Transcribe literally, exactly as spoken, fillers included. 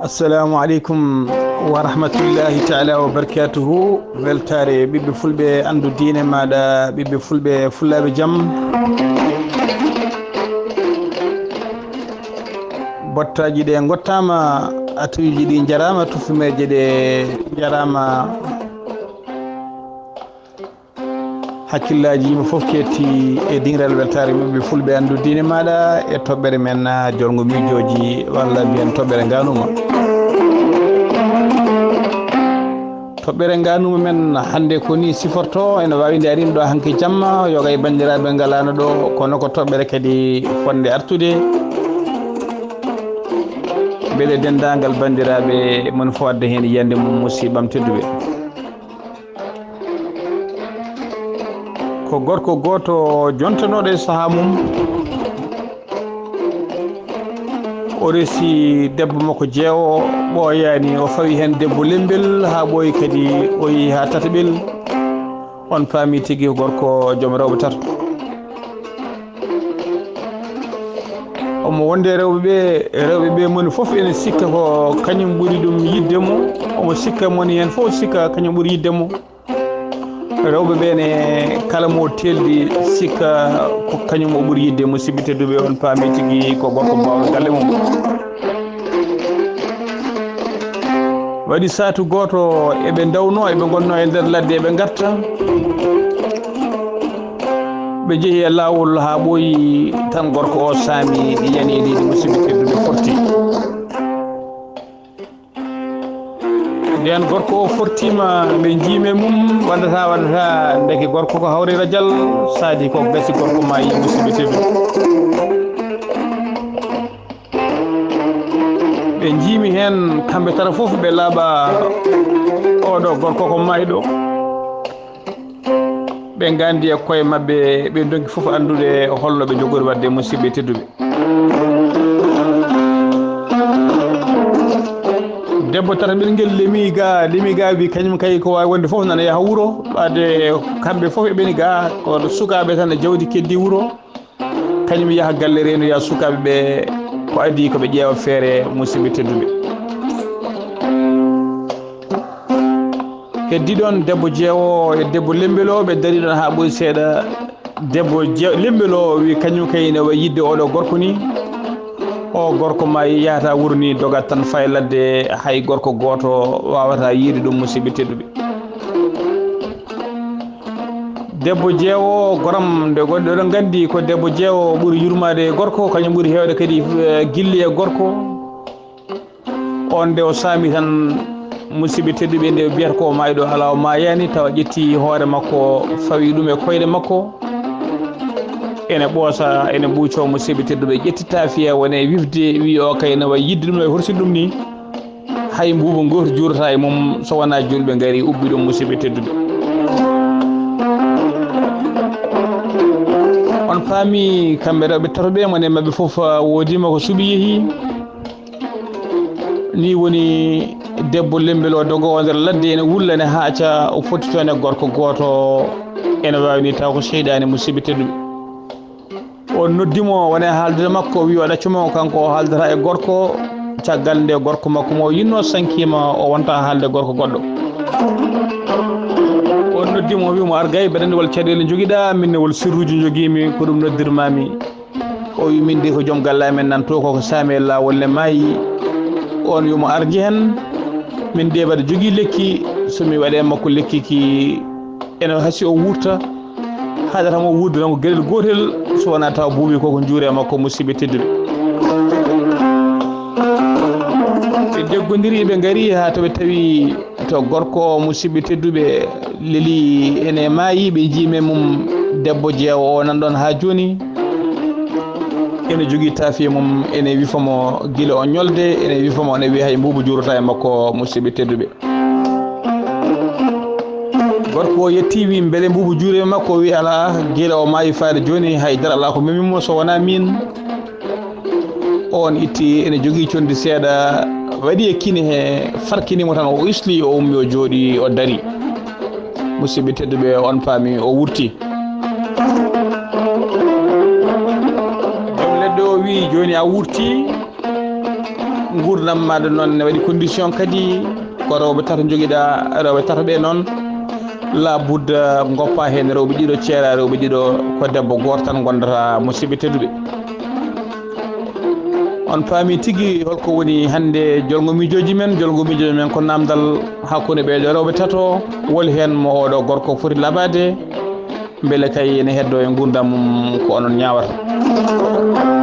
Assalamu aleykum wa rahmatullahi taala wa barakatuhu. Weltaare ɓiɓɓe fulɓe, anndu diine maaɗa, ɓiɓɓe fulɓe, fullaaɓe jam. Bottaaji ɗe ngottaama, atuyuji ɗi njaraama, tufumeeje ɗe njaraama. Hakkillaaji yimɓe fof ketti e diŋral weltaare ɓiɓɓe fulɓe, anndu diine maaɗa e toɓɓere men, ah, jolngo miijooji, walla mbiyen toɓɓere ngaanuma. Toɓɓere ngaanuma men hannde ko ni siforto, ene waawi nde arin ɗo hanki jamma, yoga e banndiraaɓe ngalaano ɗo, kono ko toɓɓere kadi fotnde artude. Mbele denndaangal banndiraaɓe mon fof adda heen yiyannde mum, musiɓɓam tedduɓe. Ko gorko gooto jontanooɗo e sahaa mum. O resi debbo makko jeewo, ɓooyaani. O fawi heen debbo lembel haa ɓooyi kadi, o yehi haa tataɓel. On paami tigi ko gorko joom rewɓe tato. Omo wonde rewɓe ɓe, rewɓe ɓe moni fof ene sikka ko kañum ɓuri ɗum yiɗde mo. Omo sikka moni heen fof sikka kañum ɓuri yiɗde mo. Rewɓe ɓe ne kala mo teeldi sikka ko kañum o ɓuri yiɗde. Musidɓe tedduɓe, on paami tigi ko gorko baawɗo galle mum. Waɗi saatu gooto eɓe ndawno, eɓe ngonno e nder ladde, eɓe ngarta. Ɓe jehi e laawol haa ɓooyi, tan gorko o saami yaneeli ɗi, musidɓe tedduɓe, forti. Nden gorko o fortiima, ɓe njiime mum, waɗata, waɗata, ndeke gorko ko hawre rajal, saadi ko gasi gorko maayi, musidɓe tedduɓe. Ɓe njiimi heen kamɓe tata fof, ɓe laaɓa oɗo gorko ko maayɗo. Ɓe nganndi e koye maɓɓe, ɓe ndonki fof anndude holno ɓe njogori waɗde, musidɓe tedduɓe. Debbo tataɓel ngel lemi ga, lemi ga, wi kañum kay ko waawi wonde fof nana yaha wuro. Ɓaade kamɓe fof eɓeni ga, ko sukaaɓe tan e jawdi keddi wuro. Kañum yaha galle, reenoya sukaaɓe ɓe ko adii ko ɓe ƴeewa feere, musidɓe tedduɓe. Heddi ɗon debbo jeewo e debbo lembel o, ɓe dari ɗon haa ɓuri seeɗa. Debbo je-, lembel o wi kañum kay ene wayi yiɗde oɗo gorko ni. O gorko ma yahata wuro ni, dogat tan faya ladde, hay gorko gooto waawata yiide ɗum, musidɓe tedduɓe. Debbo jeewo, goram, nde gonɗo oɗon nganndi ko debbo jeewo ɓuri yurmaade e gorko, kañum ɓuri heewde kadi, eh, gilli e gorko. On nde o saami tan, musidɓe tedduɓe, nde o biyata ko o maayɗo, alaa o maayaani, tawa ƴetti hoore makko, fawi ɗum e koyɗe makko. Ene ɓoosa, ene ɓuucoo, musidɓe tedduɓe, ƴetti taafiya, woni e wifde, wi o kay ene wayi yiɗde ɗum, no e horsini ɗum ni. Hay mbuubu gooto juurata e mum so wonaa juulɓe ngari ubbi ɗum, musidɓe tedduɓe. On paami kamɓe rewɓe tato ɓe, mo ne maɓɓe fof woodiima ko suɓi yehi. Ni woni debbo lembel o dogo o nder ladde ene wulla, ene haaca, o fottito ene gorko gooto, ene waawi ni taw ko seyɗaani, musidɓe tedduɓe. O noddi mo, woni e haaldude makko, o wi o ɗaccu mo, kanko o haaldata e gorko. Caggal nde gorko makko mo o yinnoo sankiima, o wonta haalde gorko goɗɗo. O noddi mo, o wi mo, "Ar gay, mbeɗa anndi wol caɗeele njogiɗaa, min ne wol sirruuji njogiimi, ko ɗum noddirmaami." O wi, "Min de ko joom galle amen nan to, ko ko saami e laawol ne maayi." On wi mo, "Ar njehen, min de mbaɗa jogii lekki, so mi waɗe makko lekki ki, ene hasi o wuurta." Haɗata mo wuurde tan ko geɗel gootel, so wonaa taw buubi ko ko njuure makko, musidɓe tedduɓe. Ɓe ndeggondiri, ɓe ngari haa to ɓe tawi to gorko o, musidɓe tedduɓe, leli ene maayi, ɓe njii men mum debbo jeewo o nan ɗon haa jooni. Ene jogii taafiya mum, ene wifa mo gila o ñolde, ene wifa mo, ene wiya hay mbuubu juurata e makko, musidɓe tedduɓe. Gorko o yetti, wi, "Mbele mbuubu juure makko?" Wi, "Alaa, gila o maayi faade jooni, hay dara alaa ko memi mo so wonaa miin." On itti, ene jogii conndi seeɗa, waɗi e kine he, farkini mo tan, o isli, o ummi, o jooɗi, o dari. Musidɓe tedduɓe, on paami, o wurti. Jooni a wurti, nguurndam maaɗa noon ne waɗi condition kadi, ko rewɓe tato njogiɗa, rewɓe tato ɓe noon, la budda goppa heen rewɓe ɗiɗo, ceera rewɓe ɗiɗo, ko debbo gooto tan ngondata, musidɓe tedduɓe. On paami tigi holko woni hannde jolngo miijooji men? Jolngo miijooji men ko naamndal hakkunde ɓee ɗo rewɓe tato, woni heen mo oɗo gorko foti labaade, mbele kay ene heddo e nguurndam mum ko onon ñaawata.